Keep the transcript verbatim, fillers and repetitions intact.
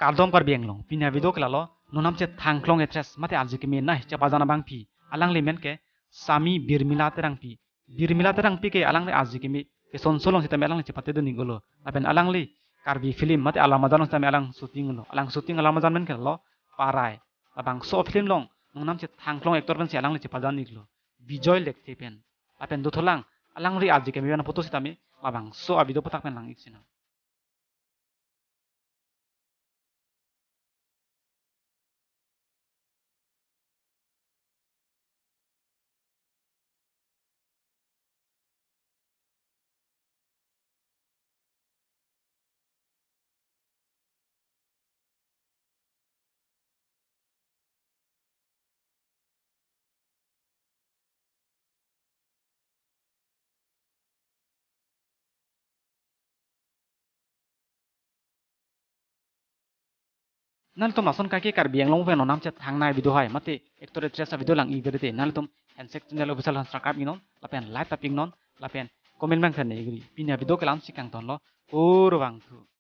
Kardom Karbi Anglong, pini a-video ke lalo, nongnam chethangklong actress mate arje keme nai chepajan abangpi, alangli men ke Sami Birmila Terangpi. Birmila Terangpi ke alangli arje keme kesonso along sitame alangli chepate dun-iklo. Lapen alangli Karbi film mate Alam Ajan along sitame alang shooting-lo. Alang shooting alam ajan men ke lalo Parai. Labangso film along nongnam chethangklong actor pensi alangli chepajan-iklo, Bijoy Lekthe pen. Lapen dothulang, alangli arje keme pen a-photo sitame labangso a-video aputhak pen lang-ik sinang. Nanglitum lason kaike Karbi Anglong pen nongnam chethangnei video hai mate actor actress a-video lang-ik te, nanglitum Handshake Channel Official han subscribe-iknon, lapen like tap-iknon, lapen comment abang khan ne-ikri. Pini a-video ke la-ansi kangtonlo, kurvangthu.